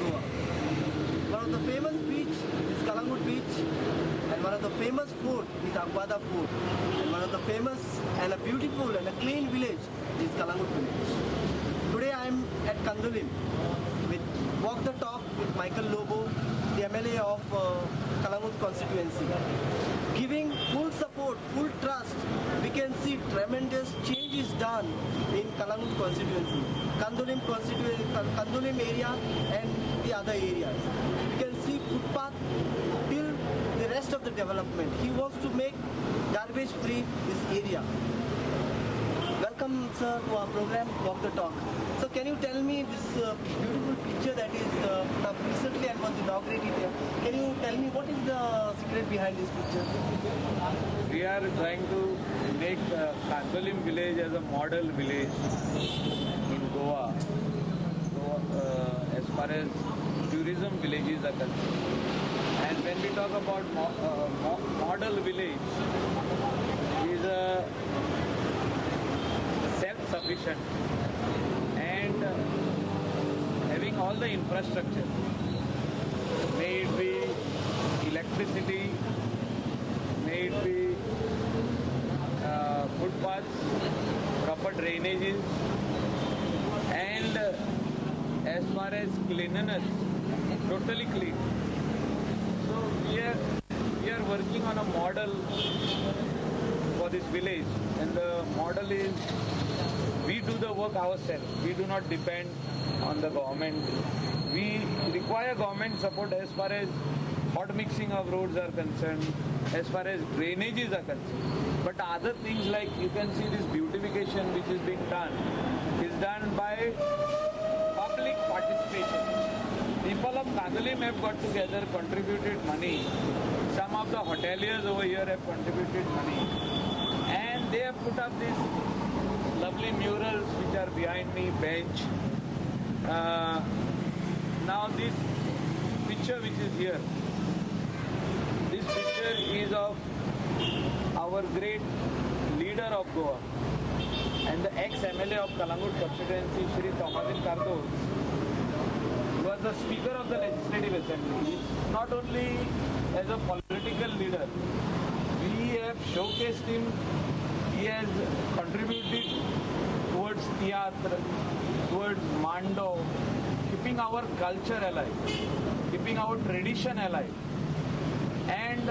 Goa. One of the famous beach is Calangute Beach, and one of the famous fort is Aguada Fort, and one of the famous and a beautiful and a clean village is Calangute village. Today I am at Candolim with Walk the Talk with Michael Lobo, the MLA of Calangute constituency. Giving full support, full trust, we can see tremendous change is done in Calangute constituency, Candolim constituency, Candolim area and the other areas. You can see footpath till the rest of the development. He wants to make garbage free this area. Welcome, sir, to our program Walk the Talk. So can you tell me this beautiful picture that is put up recently and was inaugurated here? Can you tell me what is the secret behind this picture? We are trying to make Candolim village as a model village in Goa. So, as far as tourism villages are concerned. And when we talk about model village, is a self-sufficient and having all the infrastructure, may it be electricity, may it be footpaths, proper drainages, and as far as cleanliness, totally clean. So we are working on a model for this village, and the model is we do the work ourselves. We do not depend on the government. We require government support as far as hot mixing of roads are concerned, as far as drainages are concerned. But other things, like you can see this beautification which is being done, is done by public participation. People of Candolim have got together, contributed money. Some of the hoteliers over here have contributed money. And they have put up these lovely murals which are behind me, bench. Now this picture which is here, this picture is of our great leader of Goa and the ex-MLA of Calangute constituency, Shri Tomazinho Cardozo, who was the Speaker of the Legislative Assembly. It's not only as a political leader, we have showcased him. He has contributed towards theatre, towards Mando, keeping our culture alive, keeping our tradition alive. And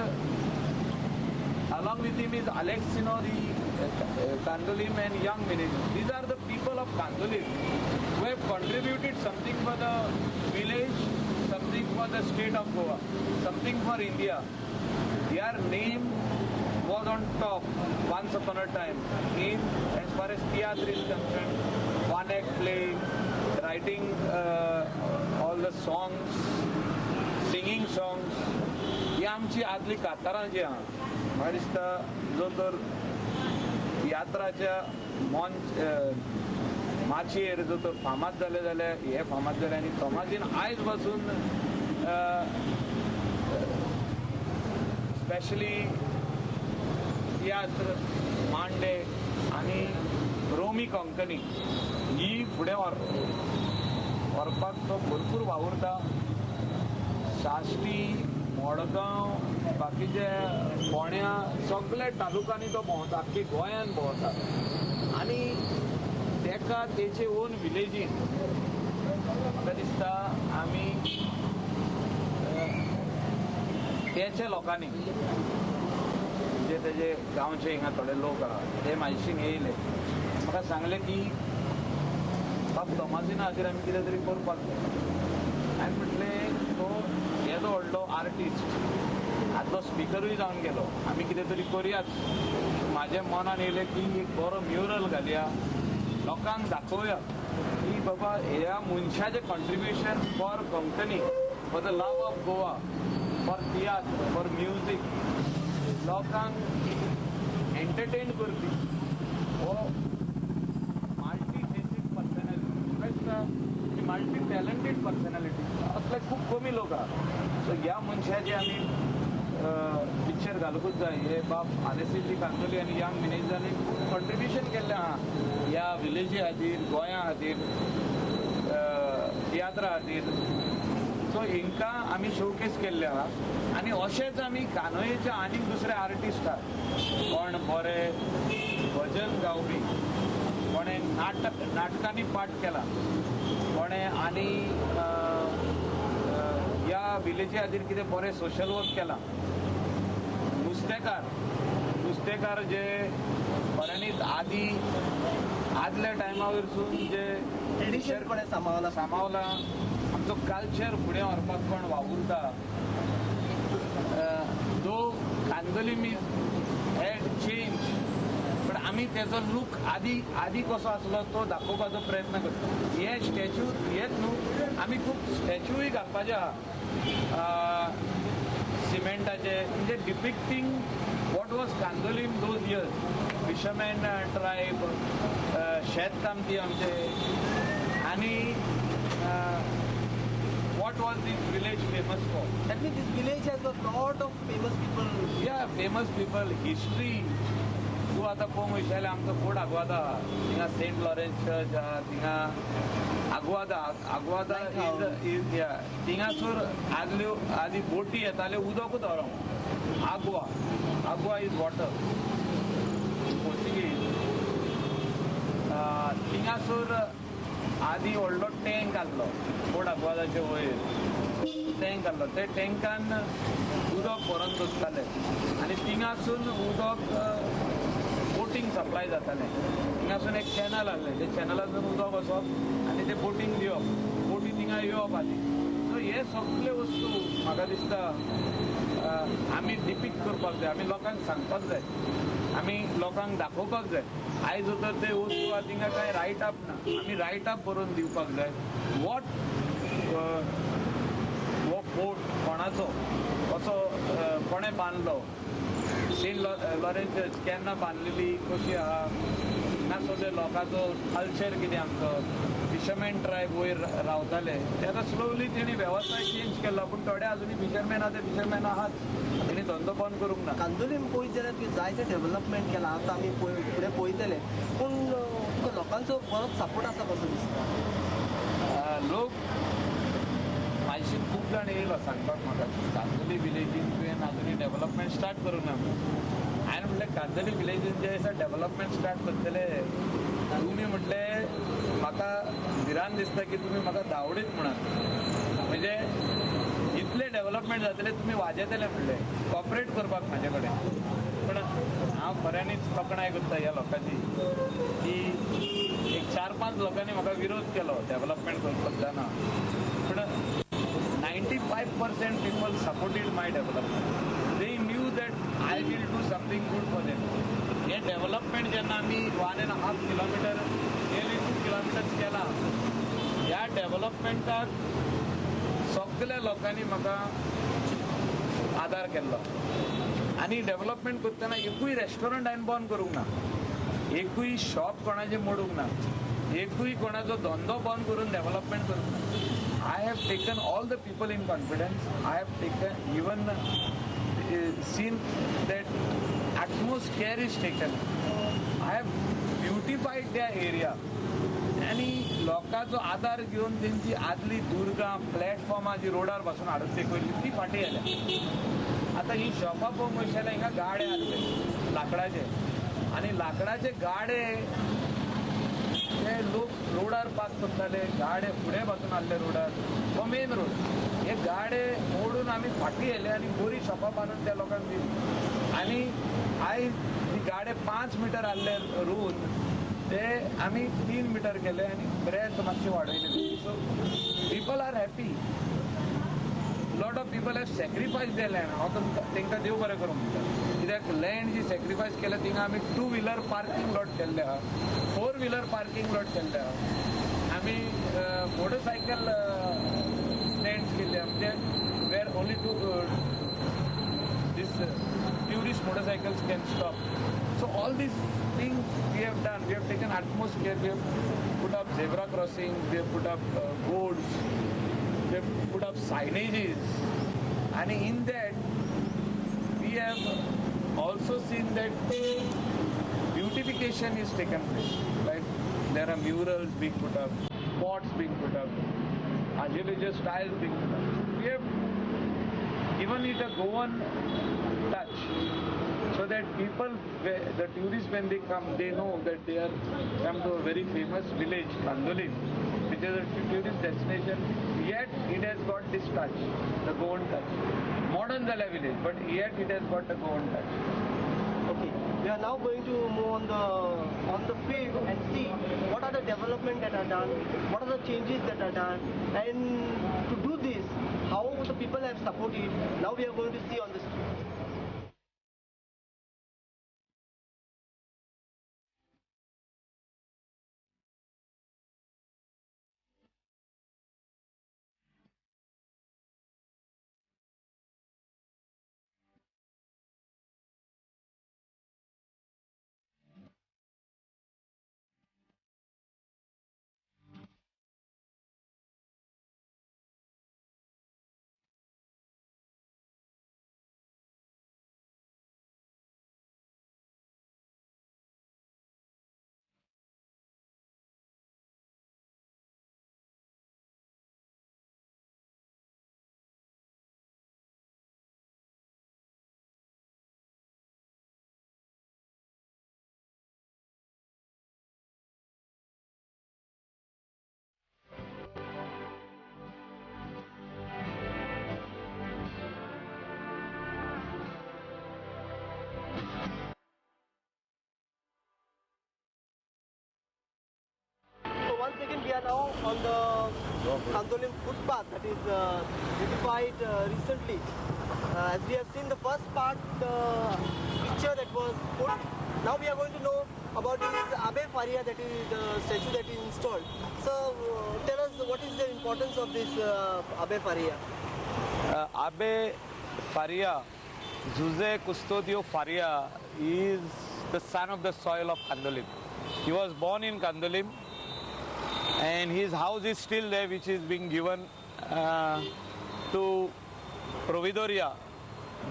along with him is Alex Sinori, Candolim and young Menezes. These are the people of Candolim who have contributed something for the village, something for the state of Goa, something for India. Their name was on top once upon a time in as far as theatre is concerned, one act play, writing all the songs, singing songs. ही आमची आदली कातारां जी आहा, म्हाका दिसता जो तर तियात्राच्या मंच माचयेर जो तर फामाद जाले जाल्यार हे फामाद जाले. आनी तोमाजीन आयज पासून स्पेशली तियात्र, मांडे आनी रोमी कोंकणी ही फुडें व्हरपाक तो भरपूर वावुरता. साश्टी, मडगांव, बाकीचे फोण्या सगळे तालुक्यांनी तो भोंवता, आख्खी गोंयान भोंवता. आनी तेका तेचे ओन विलेजीन म्हाका दिसता आमी तेच्या लोकांनी, जे तेजे गांवचे हिंगा थोडे लोक आहा ते म्हायशीन येयले, म्हाका सांगलें की बाब तोमाजिना खातीर आमी कितें तरी करपाक जाय. हांवें म्हटलें तो येदो व्हडलो आर्टिस्ट, आदलो स्पिकरूय जावन गेलो, आमी कितें तरी करुयाच. म्हाज्या मनान येयलें की एक बरो म्युरल घालया, लोकांक दाखोवया की बाबा ह्या मनशाचें contribution for Konkani, for the love of Goa, for tiatr, for music, लोकांक एंटरटेन करपी हो मल्टी फेसीड पर्सनॅलिटी, म्हाका दिसता मल्टी टॅलंटेड पर्सनॅलिटी असले खूब कमी लोक आहा. सो ह्या मनशाचे आमी पिक्चर घालूंकूच जाय. हे बाब आलेसी कांदोली आनी यंग मिनेजांनी खूब कॉन्ट्रिब्युशन केल्लें आहा ह्या विलेजी खातीर, गोंया खातीर, तियात्रा खातीर. हिंकां आमी शोकेस केल्ले आहा. आनी अशेंच आमी कानोयेचे आनीक दुसरे आर्टिस्ट आहा, कोण बरे भजन गावपी, कोणें नाटकांनी पार्ट केला, कोणें आनी ह्या विलेजी खातीर कितें बरें सोशल वर्क केलां. नुस्तेकार जे खऱ्यांनीच आदी आदल्या टायमा वयरसून जे ट्रेडिशन कोणें सांबाळला, आमचो कल्चर फुडें व्हरपाक कोण वावुरता. Though Candolim is had change, पण आमी तेजो लूक आदी आदी कसो आसलो तो दाखोवपाचो प्रयत्न करता. हे स्टॅच्यू हेच न्हू, आमी खूब स्टॅच्यूय घालपाचे आहा सिमेंटाचे, म्हणजे depicting what was Candolim those years. Fisherman tribe, शेतकामती आमचे, आनी what was this village famous for? That means this village has got lot of famous people. Yeah, famous people, history. तूं आतां पळोवंक वयता जाल्यार आमचो फोर्ट आगवादा, थिंगा सेंट लॉरेन्स चर्च आहा, थिंगा आगवादा, आगवादा is थिंगासर आदल्यो आदी बोटी येताल्यो उदकूच व्हरोंक. आगवा, आगवा is water Portuguese. थिंगासर आदी व्हडलो टँक आसलो फोर्ट आगवादाचे वयर टँक आसलो, ते टँकान उदक व्हरोन दवरताले आनी थिंगासून उदक बोटींग सप्लाय जातालें. थिंगासून एक चॅनल आसलें, ते चॅनलांतून उदक वचप आनी ते बोटींग दिवप, बोटी थिंगा येवप आदी. सो हे सगळे वस्तू म्हाका दिसता आमी डिपीक्ट करपाक जाय, आमी लोकांक सांगपाक जाय, आमी लोकांक दाखोवपाक जाय. आयज तर ते वस्तू आहा थिंगा कांय रायट अप ना, आमी रायट अप बरोवन दिवपाक जाय. What हो फोर्ट कोणाचो, कसो कोणें बांदलो, सेंट लॉरेन्स चर्च केन्ना बांदलेली, कशी आहा, हांगासरले लोकांचो कल्चर कितें, आमचो फिशरमॅन ट्रायब वयर रावताले ते आतां स्लोली तेणी वेवसाय चेंज केलो, पूण थोडे आजुनूय फिशरमॅन आहा ते फिशरमॅन आहाच, तेणी धंदो बंद करूंक ना. कांदोलीम पळयत जाल्यार तुवें जायते डेव्हलपमेंट केलां, आतां आमी फुडें पळयतले, पूण तुका लोकांचो बरोच सपोर्ट आसा कसो दिसता? लोक म्हाजेशी खूब जाण येयलो सांगपाक म्हाका कांदोली विलेजीन तुवें आजुनूय डेव्हलपमेंट स्टार्ट करूंक ना. हांवें म्हणलें कांदोली विलेजीन जे दिसा डेव्हलपमेंट स्टार्ट करतले तुमी म्हटलें म्हाका भिरांत दिसता की तुमी म्हाका धांवडीत म्हणात, म्हणजे इतलें डेव्हलपमेंट जातलें तुमी वाजेतले म्हणलें कॉपरेट करपाक म्हाजे कडेन. पूण हांव खऱ्यांनीच तोखणाय करता ह्या लोकांची की एक 4-5 लोकांनी म्हाका विरोध केलो डेव्हलपमेंट करतना, पूण 95% people supported my development. They knew that I will do something good for them. हे डेव्हलपमेंट जेन्ना आमी 1.5 किलोमिटर नियरली 2 किलोमिटर्स केला, ह्या डेव्हलपमेंटाक सगल्या लोकांनी म्हाका आदार केल्लो. आनी डेव्हलपमेंट करतना एकूय रेस्टॉरंट हांवें बंद करूंक ना, एकूय शॉप कोणाचें मोडूंक ना, एकूय कोणाचो धंदो बंद करून डेव्हलपमेंट करूंक ना. I have taken all the people in confidence. I have taken even seen that utmost care is taken. I have beautified their area. आनी लोकांचो आदार घेवन तेंची आदली दुर्गां प्लॅटफॉर्मां जी रोडार पासून हाडून तेकयल्ली ती फाटीं आयल्या. आतां ही शॉपां पळोवंक वयता जाल्यार हिंगा गाडे आसले लांकडाचे, आनी लांकडाचे गाडे ते लोक रोडार पार्क करताले, गाडे फुडें पासून आहले रोडार, हो मेन रोड. हे गाडे मोडून आमी फाटीं येयले आनी बरी शॉपां बांदून त्या लोकांक दिली. आनी आयज ही गाडे 5 मिटर आहले रोवन ते आमी 3 मिटर केले आनी ब्रेथ मातशी वाडयली. So people are happy. Lot of people have sacrifice their land. हांव तांकां देव बरें करूं म्हणटा, कित्याक लँड जी सॅक्रिफायस केल्या थिंगा आमी 2 व्हिलर पार्कींग लॉट केल्ले आहा, 4 व्हिलर पार्कींग लॉट केल्ले आहा, आमी मोटरसायकल स्टँड्स केल्ले म्हणजे where only two this tourist motorcycles can stop. So all these things we have done. We have taken utmost care. We have put up zebra crossings, we have put up boards, we have put up signages, and in that we have also seen that beautification is taken place. Like there are murals being put up, pots being put up, azulejos tiles being put up. we have given it a Goan touch, so that people, the tourists, when they come, they know that they are come to a very famous village, Candolim, which is a tourist destination. Yet it has got this touch, the Goan touch. Modern Zala village, but yet it has got the Goan touch. Okay, we are now going to move on the field and see what are the development that are done, what are the changes that are done, and to do this, how the people have supported. Now we are going to see on the street. Once again, we are now on the Candolim footpath that is beautified recently. As we have seen the first part, the picture that was put. Now we are going to know about this Abbe Faria, that is the statue that is installed. So tell us, what is the importance of this Abbe Faria? Abbe Faria, Jose Custodio Faria, is the son of the soil of Candolim. He was born in Candolim, and his house is still there, which is being given to Providoria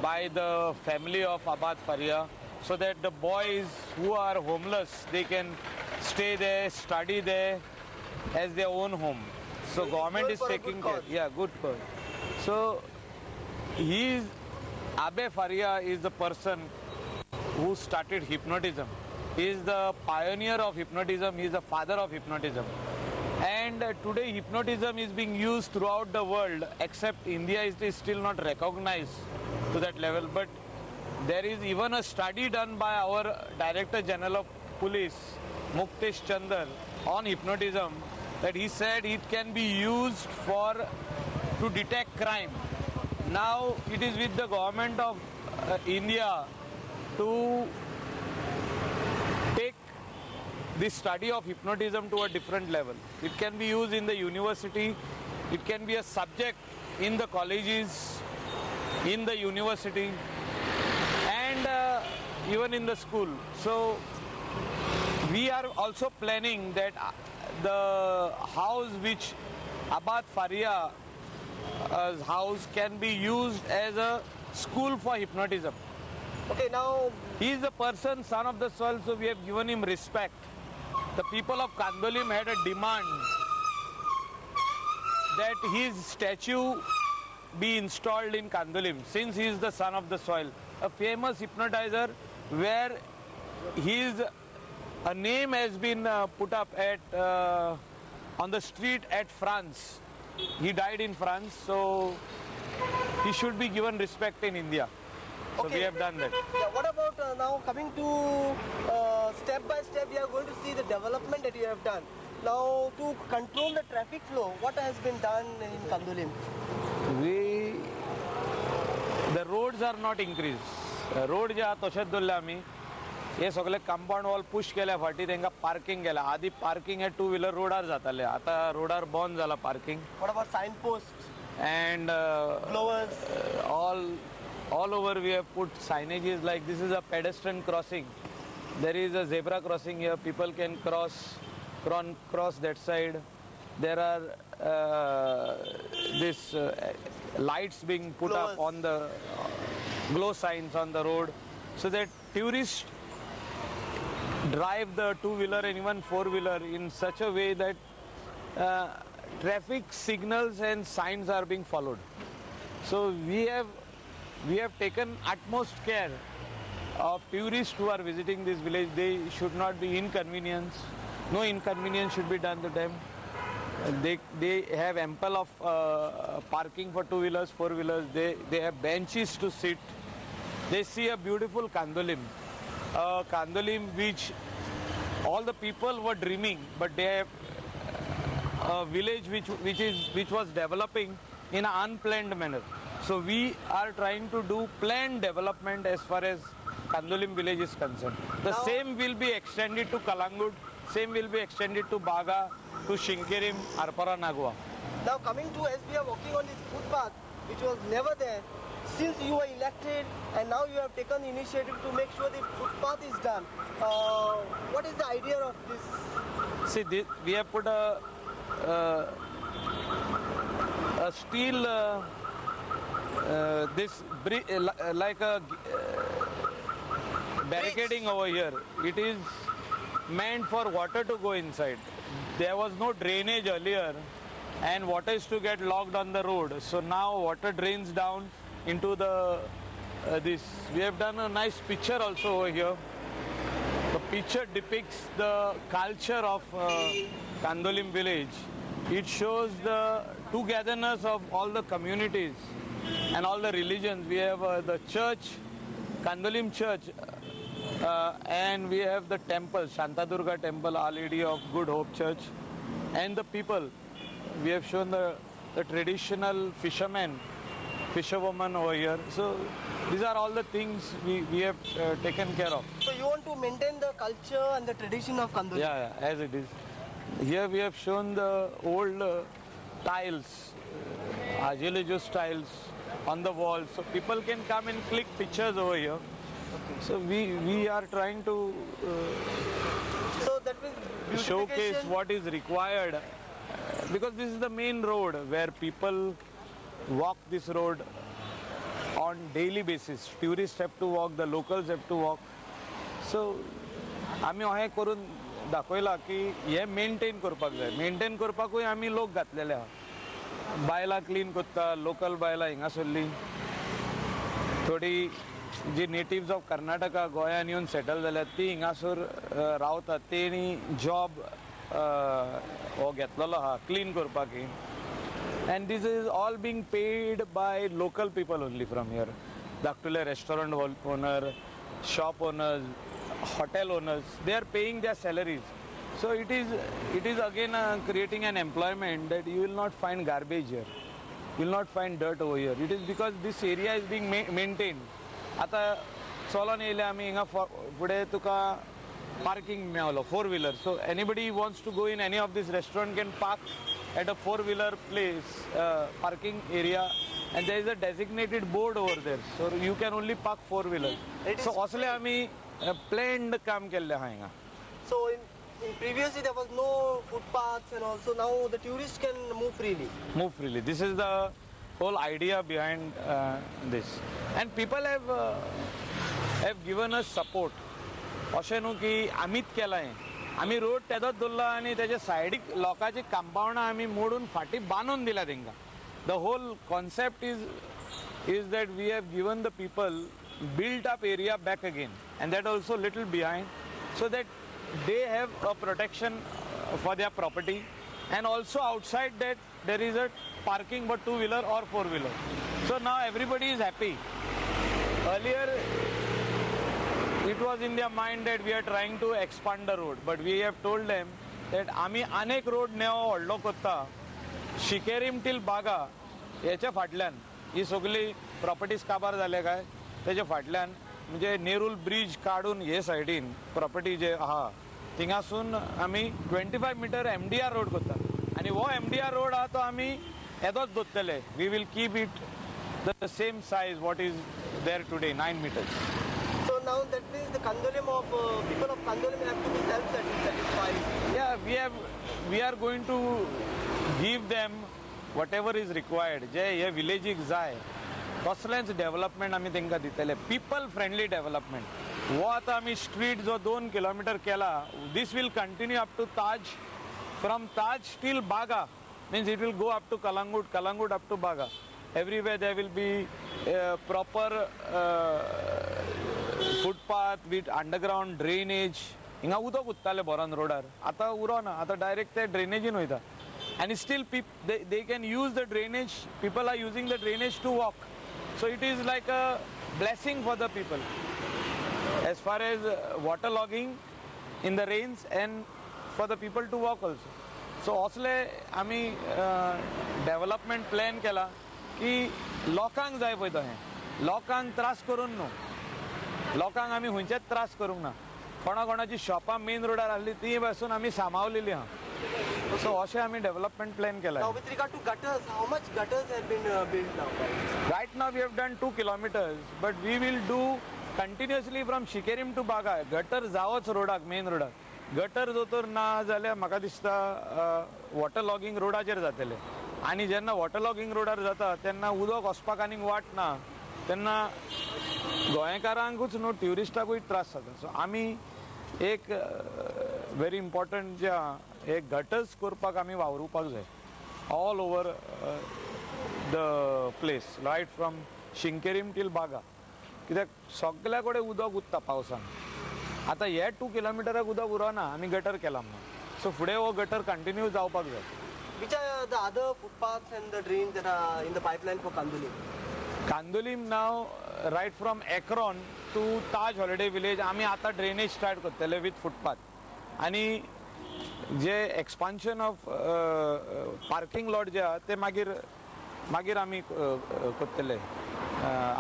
by the family of Abad Faria, so that the boys who are homeless, they can stay there, study there as their own home. So government is taking care. Yeah, good cause. So he is, Abbe Faria is the person who started hypnotism. He is the pioneer of hypnotism. He is the father of hypnotism. And today hypnotism is being used throughout the world, except India is still not recognized to that level. But there is even a study done by our Director General of Police, Muktesh Chandar, on hypnotism, that he said it can be used for to detect crime. Now it is with the government of India to take the study of hypnotism to a different level. It can be used in the university, it can be a subject in the colleges, in the university, and even in the school. So we are also planning that the house which Abad Faria's house can be used as a school for hypnotism. Okay, now he is the person, son of the soil, so we have given him respect. The people of Candolim had a demand that his statue be installed in Candolim, since he is the son of the soil. A famous hypnotizer where his a name has been put up at on the street at France. He died in France, so he should be given respect in India. So okay. We have done that. Yeah, what about now coming to step by step, we are going to see the development that you have done. Now, to control the traffic flow, what has been done in Candolim? The roads are not increased. Road जे आहा तशेंच दवरले आमी. हे सगळे compound wall push केल्या फाटी तांकां parking केल्या. आदी पार्किंग हे टू व्हिलर रोडार जाताले, आतां रोडार बंद जाला parking. What about sign post and glowers? All over we have put signages like this is a pedestrian crossing. There is a zebra crossing here. People can cross that side. There are this lights being put up on the glow signs on the road, so that tourists drive the two-wheeler and even four-wheeler in such a way that traffic signals and signs are being followed. So we have taken utmost care of tourists who are visiting this village. They should not be inconvenienced. No inconvenience should be done to them. They have ample of parking for two-wheelers, four-wheelers. They have benches to sit. They see a beautiful Candolim. Candolim which all the people were dreaming, but they have a village which was developing in an unplanned manner. So we are trying to do planned development as far as Candolim village is concerned. The Now, same will be extended to Calangute, same will be extended to Baga, to Shinkerim, Arpora, Nagua. Now coming to, as we are walking on this footpath, which was never there, since you were elected and now you have taken the initiative to make sure the footpath is done. What is the idea of this? See, this, we have put a steel, this like a barricading over here. It is meant for water to go inside. There was no drainage earlier and water is to get locked on the road. So now water drains down into the this. We have done a nice picture also over here. The picture depicts the culture of Candolim village. It shows the togetherness of all the communities and all the religions. We have the church, Candolim Church, and we have the temple, Shantadurga Temple, Our Lady of Good Hope Church, and the people. We have shown the traditional fishermen, fisherwoman over here. So these are all the things we have taken care of. So you want to maintain the culture and the tradition of Candolim? Yeah, yeah, as it is. Here we have shown the old tiles, azulejos tiles on the wall, so people can come and click pictures over here. Okay. So we are trying to so that means showcase what is required, because this is the main road where people walk this road on daily basis. Tourists have to walk, the locals have to walk. So आमी हें करून दाखयला की हे maintain करपाक जाय. Maintain करपाकूय आमी लोक घातलेले आहा. बायलां क्लीन करता, लोकल बायलां हिंगासरली, थोडी जी नेटिव्स ऑफ कर्नाटका गोंयान येवन सेटल जाल्यात ती हिंगासर रावतात. तेणी जॉब हो घेतलेलो आहा क्लीन करपाक. And this is all being paid by local people only from here. धाकटुले restaurant owner, shop owners, hotel owners, they are paying their salaries. So it is again creating an employment that you will not find garbage here. You will not find dirt over here. It is because this area is being maintained. आता चलोन येयले आमी हिंगा फुडें तुका parking मेवलो four wheeler. So anybody wants to go in any of this restaurant can park at a four wheeler place, parking area, and there is a designated board over there. So you can only park four wheeler. So असले आमी planned काम केल्लें आहा हिंगा. So in previously there was no footpaths and also now the tourists can move freely. Move freely. This is the whole idea behind this. And people have given us support. अशें न्हू की आमीच केलां हें. आमी रोड तेदोच दवरला आनी तेच्या सायडीक लोकांची कंपावंडां आमी मोडून फाटीं बांदून दिला तेंकां. The whole concept is that we have given the people built up area back again, and that also little behind, so that they have a protection for their property, and also outside that there is a parking for two-wheeler or four-wheeler. So now everybody is happy. Earlier it was in their mind that we are trying to expand the road, but we have told them that आमी अनेक road नेवो व्हडलो करता, शिकेरीम till Baga हेच्या फाटल्यान ही सगळी properties काबार जाल्या काय तेच्या फाटल्यान, म्हणजे नेरूल ब्रिज काडून हे सायडीन प्रॉपर्टी जे आहा थिंगासून आमी 25 मिटर MDR road करता, आनी हो MDR road आहा तो आमी येदोच दवरतले. We will keep it the same size what is there today, 9 meters. So now that means the Candolim of people of Candolim have to be self-satisfied. Yeah, we are going to give them whatever is required. जे हे विलेजीक जाय तसलेंच development आमी तांकां दितले, people friendly development. हो आतां आमी street जो 2 किलोमिटर केला, this will continue up to Taj, from Taj till Baga, means it will go up to Calangute, Calangute up to Baga. Everywhere there will be proper footpath with underground drainage. हिंगा उदक उत्तालें भरोन रोडार, आतां उरोना, आतां direct ते ड्रेनेजीन वयता. आनी still they can use the drainage, people are using the drainage to walk. So it is like a blessing for the people as far as water logging in the rains and for the people to walk also. So असले आमी development plan केला की लोकांक जाय पळय तशें, लोकांक त्रास करून न्हू, लोकांक आमी खंयचेच त्रास करूंक ना. कोणा कोणाची शॉपां मेन रोडार आसली ती पासून आमी सांबावलेली आहा. सो अशें आमी डेव्हलपमेंट प्लॅन केला. Now with regard to gutters, how much gutters have been built now? Right now we have done 2 kilometers, but we will do continuously from Sinquerim to Baga. Gutter जावच रोडाक, main रोडाक. Gutter जर ना जाल्यार म्हाका दिसता water logging रोडाचेर जातलें. आनी जेन्ना वॉटर लॉगिंग रोडार जाता तेन्ना उदक वचपाक आनीक वाट ना, तेन्ना गोंयकारांकूच न्हू ट्युरिस्टाकूय त्रास जाता. सो आमी एक वेरी इम्पॉर्टंट जे आहा हे गटर्स करपाक आमी वावरुपाक जाय all over the place, right from Sinquerim till Baga. कित्याक सगल्या कडेन उदक उत्ता पावसान. आतां हे 2 किलोमिटराक उदक उरना, आमी गटर केला म्हणून. सो फुडें हो गटर कंटिन्यू जावपाक जाय. Which are the other footpaths and the drains that are in the pipeline for Candolim? Candolim now right from Ekron to Taj Holiday Village आमी आतां ड्रेनेज स्टार्ट करतले विथ फुटपाथ. आनी जे expansion of parking lot जे आहा ते मागीर मागीर आमी करतले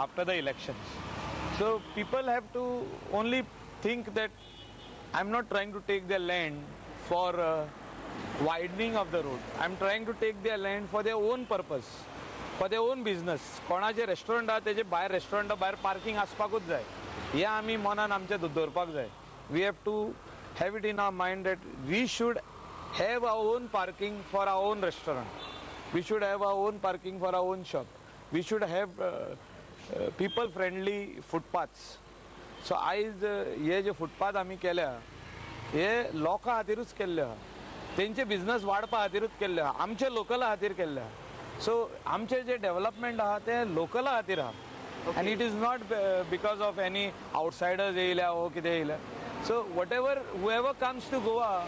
after the elections. So people have to only think that I am not trying to take the land for widening of the road. I am trying to take their land for their own purpose, for their own business. कोणाचें restaurant आहा तेजे भायर रेस्टॉरंटा भायर parking आसपाकूच जाय, हें आमी मनान आमच्या दवरपाक जाय. We have to have it in our mind that we should have our own parking for our own restaurant, we should have our own parking for our own shop, we should have people friendly footpaths. So आयज हे जे footpath आमी केल्या हे लोकां खातीरूच केल्ले आहा, तेंचे बिजनस वाडपा खातीरूच केल्ले आहा, आमचे लोकला खातीर केल्ले आहा. सो आमचे जे डेव्हलपमेंट आहा ते लोकला खातीर आहा. आनी it is not because of any outsiders येयल्या वो कितें येयल्या. So whatever whoever comes to Goa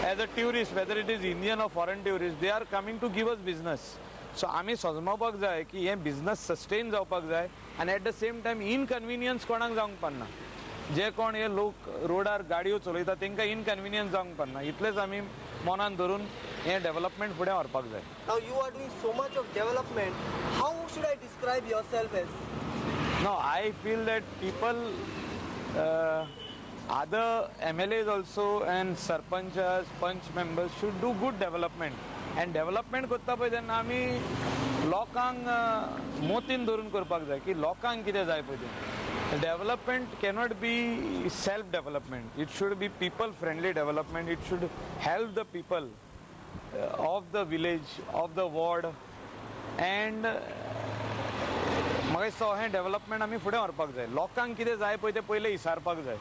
as a tourist, whether it is Indian or foreign tourist, they are coming to give us business. So आमी समजपाक जाय की हें business sustain जावपाक जाय आनी at the same time inconvenience कोणाक जावंक पडना. जे कोण हे लोक रोडार गाडयो चलयता तांकां इनकन्विनियन्स जावंक पडना, इतलेंच आमी मनान धरून हें डेव्हलपमेंट फुडें व्हरपाक जाय. Now you are doing so much of development, how should I describe yourself as? No, I feel that people, other MLAs also and sarpanchas, panch members should do good development. And development करता पळय तेन्ना आमी लोकांक मोतीन धरून करपाक जाय की लोकांक कितें जाय पळय तें. Development cannot be self development, it should be people friendly development, it should help the people of the village, of the ward. And म्हाका दिसता हें डेव्हलपमेंट आमी फुडें व्हरपाक जाय. लोकांक कितें जाय पळय तें पयलें विचारपाक जाय.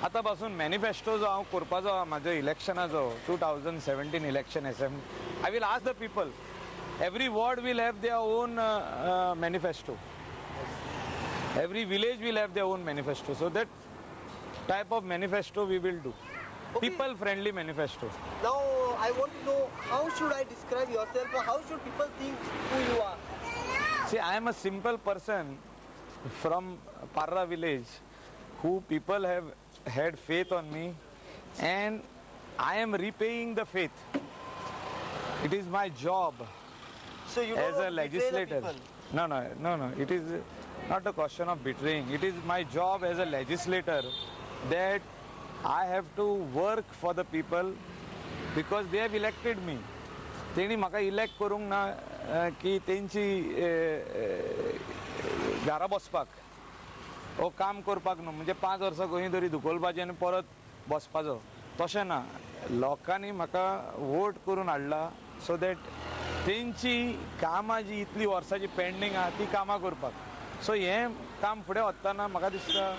आतां पासून मॅनिफेस्टो जो हांव करपाचो आहा म्हाजो इलेक्शनाचो 2017 election assembly, I will ask the people, every ward will have their own manifesto, every village will have their own manifesto. So that type of manifesto we will do. Okay. People friendly manifesto. Now I want to know, how should I describe yourself or how should people think who you are? See, I am a simple person from Parra village who people have had faith on me and I am repaying the faith. It is my job. So you don't as a want to betray the legislator. people. No, no, no, no. It is not a question of betraying. It is my job as a legislator that I have to work for the people because they have elected me. तेणी म्हाका elect करूंक ना की तेंची घरा बसपाक वो काम करपाक न्हू, म्हणजे 5 वर्सां खंय तरी धुकोलपाचें आनी परत बसपाचो, तशें ना. लोकांनी म्हाका वोट करून हाडला सो that तेंची कामां जी इतली वर्सांची पेंडींग आहा ती कामां करपाक. सो हें काम फुडें वतना म्हाका दिसता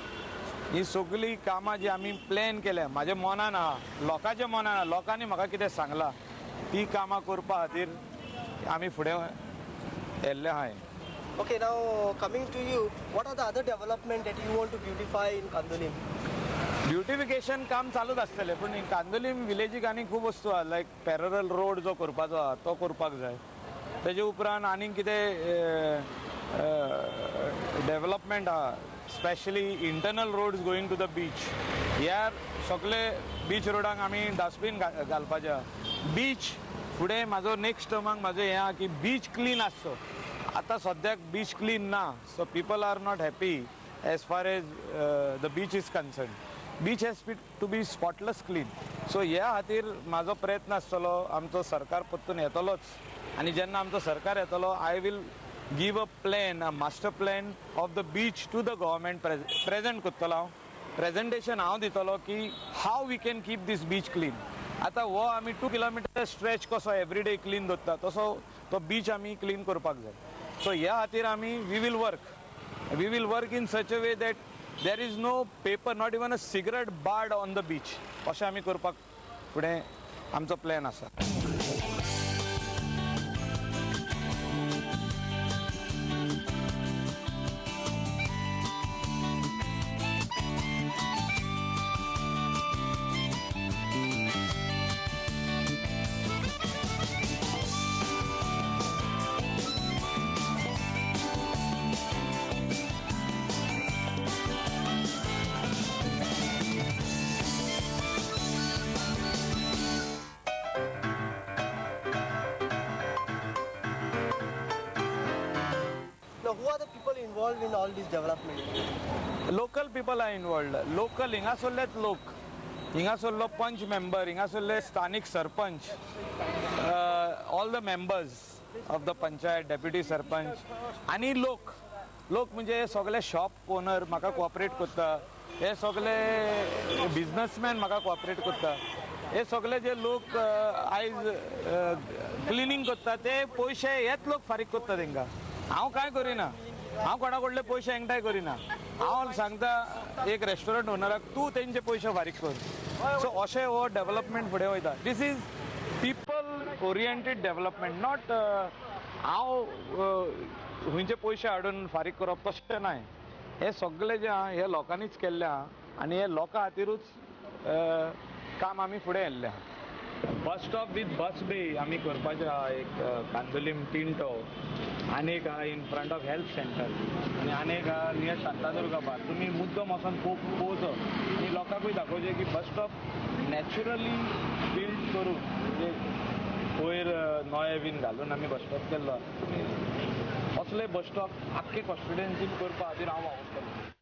ही सगळीं कामां जी आमी प्लॅन केल्या म्हाज्या मनान आहा, लोकांच्या मनान आहा, लोकांनी म्हाका कितें सांगलां ती कामां करपा खातीर आमी फुडें येल्ले आहाय. Okay, now coming to you, what are the other development that you want to beautify in Candolim? Beautification काम चालूच आसतलें, पूण कांदोलीम विलेजीक आनी खूब वस्तू आहा, लायक पॅरल रोड जो करपाचो आहा तो करपाक जाय. तेजे उपरांत आनीक कितें डेवलपमेंट आहा, specially internal roads going to the beach. ह्या सगळे बीच रोडांक आमी डस्टबीन घालपाचें आहा. बीच फुडें म्हाजो नेक्स्ट टर्माक म्हाजें हें आहा की बीच क्लीन आसचो. आतां सद्याक बीच क्लीन ना, so people are not happy as far as the beach is concern. Beach has to be spotless clean. So ह्या खातीर म्हाजो प्रयत्न आसतलो, आमचो सरकार परतून येतलोच आनी जेन्ना आमचो सरकार येतलो, I will give a plan, a master plan of the beach to the government. Present करतलो हांव, प्रेजेंटेशन हांव दितलो की how we can keep this beach clean. आतां हो आमी 2 किलोमिटर स्ट्रेच कसो एवरीडे क्लीन दवरता तसो तो बीच आमी क्लीन करपाक जाय. सो ह्या खातीर आमी we will work in such a way that there is no paper, not even a cigarette butt on the beach. अशें आमी करपाक फुडें आमचो प्लॅन आसा. Who are the people involved in all this development? Local people are involved. Local हिंगासरलेच लोक, हिंगासरलो पंच member, हिंगासरले स्थानीक sarpanch, all the members of the panchayat, deputy sarpanch आनी लोक. लोक म्हणजे सगळे शॉप ओनर म्हाका कोऑपरेट करता, हे सगळे बिजनसमॅन म्हाका कोऑपरेट करता, हे सगळे जे लोक आयज क्लिनींग करता ते पयशे हेच लोक फारीक करता तेंकां. हांव कांय करिना, हांव कोणा कडले पयशे एकठांय करिना. हांव सांगता एक रेस्टॉरंट ओनराक तूं तेंचे पयशे फारीक कर. सो अशें हो डेवलपमेंट फुडें वयता. This is people oriented development, not हांव खंयचे पयशे हाडून फारीक करप तशें नाय. हे सगळे जे आहा हे लोकांनीच केल्लें आहा आनी हे लोकां खातीरूच काम आमी फुडें येल्लें आहा. Bus stop with bus bay आमी करपाचें आहा, एक कांदोलीम टिंटो, आनी एक आहा in front of health centre, आनी आनी एक आहा नियर शांतादुर्गा बार. तुमी मुद्दम वचोन पळोवचो आनी लोकांकूय दाखोवचें की बस स्टॉप नॅचरली बिल्ड करून, म्हणजे वयर नळे बीन घालून आमी बस स्टॉप केल्लो. असले बस स्टॉप आख्खे कॉन्स्टिट्युएन्सीन करपा खातीर हांव वावुरतलो.